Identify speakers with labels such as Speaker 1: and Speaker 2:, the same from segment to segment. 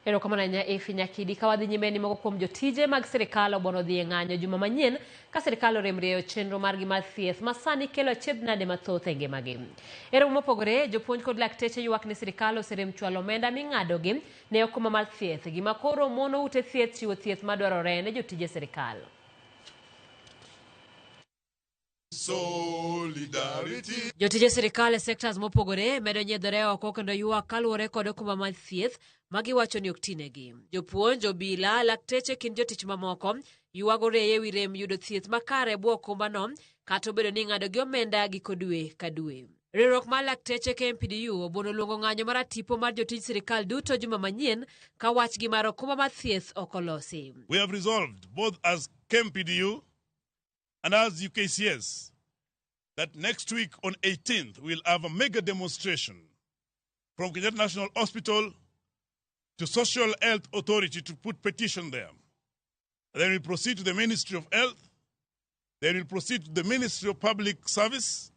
Speaker 1: Erokamano ahinya Efi Nyakidi. Ka wadhi nyime ni moko kuom jotije mag sirikal obono dhi e ng'anyo juma manyien ka sirikal orem rieyo chenro margi mar thieth ma sani kelo achiedh nade mathoth e ngimagi. E romo mopogore, jopuonj kod lakteche ywak ni sirikal oserem chwalo omenda ming'adogi ne okumba mar thieth, gima koro mono ute thieth chiwo thieth madwarore ne jotije sirikal.
Speaker 2: Solidarity.
Speaker 1: Jotije sirikal e sectors mopogore medo nyiedhore oko kendo ywak kaluwore kod okumba mar thieth ma giwacho ni ok tinegi. Jopuonj, obila, lakteche kind jotich mamoko ywago reye ewi rem yudo thieth makare e bwo okumbano kata obedo ni ing'ado gi omenda giko dwe ka dwe. Riwruok mar lakteche KMPDU obuono luongo ng'anyo mar atipo mar jotij sirikal duto juma manyien ka wachgi mar okumba mar thieth ok olosi.
Speaker 2: We have resolved, both as KMPDU and as UKCS, that next week on 18th, we'll have a mega demonstration from Kenyatta National Hospital to Social Health Authority to put petition there. Then we proceed to the Ministry of Health. Then we proceed to the Ministry of Public Service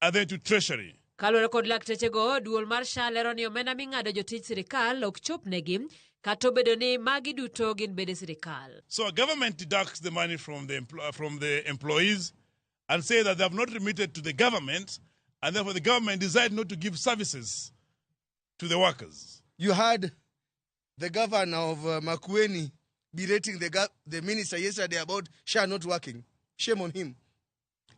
Speaker 2: and then to Treasury.
Speaker 1: Kaluwore kod laktechego, duol mar SHA lero ni omenda ming'ado jotij sirikal ok chopnegi kata obedo ni magi duto gin bede sirikal.
Speaker 2: So government deducts the money from the employees and say that they have not remitted to the government, and therefore the government decided not to give services to the workers.
Speaker 3: You had the governor of Makueni berating the minister yesterday about SHA not working. Shame on him.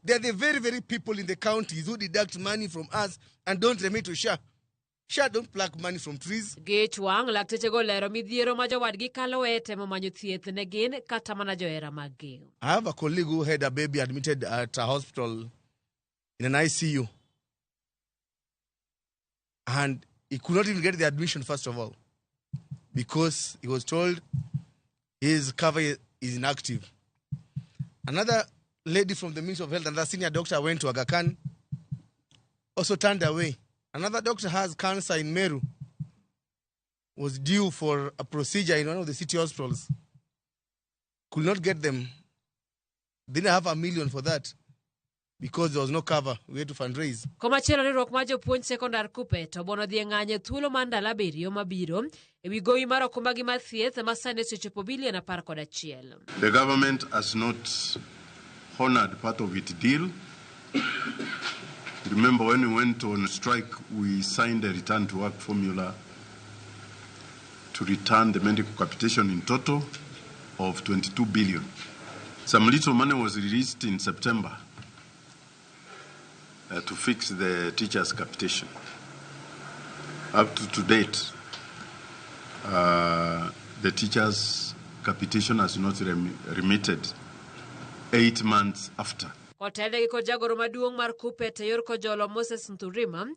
Speaker 3: They are the very, very people in the counties who deduct money from us and don't remit to SHA. SHA don't pluck money from trees.
Speaker 1: Gi ich wang', laktechego olero midhiero ma jowadgi kaloe e temo manyo thieth ne gin kata mana johera maggi.
Speaker 3: I have a colleague who had a baby admitted at a hospital in an ICU. And he could not even get the admission, first of all, because he was told his cover is inactive. Another lady from the Ministry of Health, another senior doctor, went to Aga Khan, also turned away. Another doctor has cancer in Meru, was due for a procedure in one of the city hospitals. Could not get them. Didn't have $1 million for that because there was no cover. We had to fundraise.
Speaker 1: Komachielo riwruok mar jopuonj sekondar Kuppet obono dhi e ng'anyo e thuolo mar ndalo abiriyo mabiro ewi gowi mar okumbagi mar thieth ma sani osechopo bilion 11.
Speaker 4: The government has not honored part of its deal. Remember when we went on strike, we signed a return to work formula to return the medical capitation in total of 22 billion. Some little money was released in September to fix the teachers' capitation. Up to date, the teachers' capitation has not remitted 8 months after.
Speaker 1: Kotelnegi kod jagoro maduong' mar Kuppet e yor Kojolo Moses Nturima,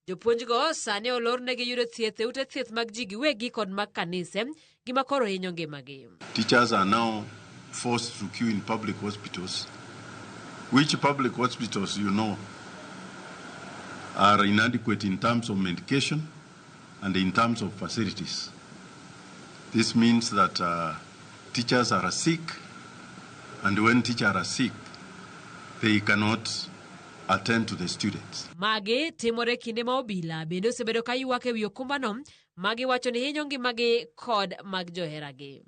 Speaker 1: jopuonjgo sani olornegi yudo thieth e ute thieth mag ji giwegi kod mag kanise, gima koro hinyo ngimagi.
Speaker 4: Teachers are now forced to queue in public hospitals, which public hospitals, you know, are inadequate in terms of medication and in terms of facilities. This means that teachers are sick, and when teachers are sick, they cannot attend to the students.
Speaker 1: Magi timore kinde ma obila bende osebedo ka ywak ewi okumbano ma giwacho ni hinyo ngimagi kod mag joheragi.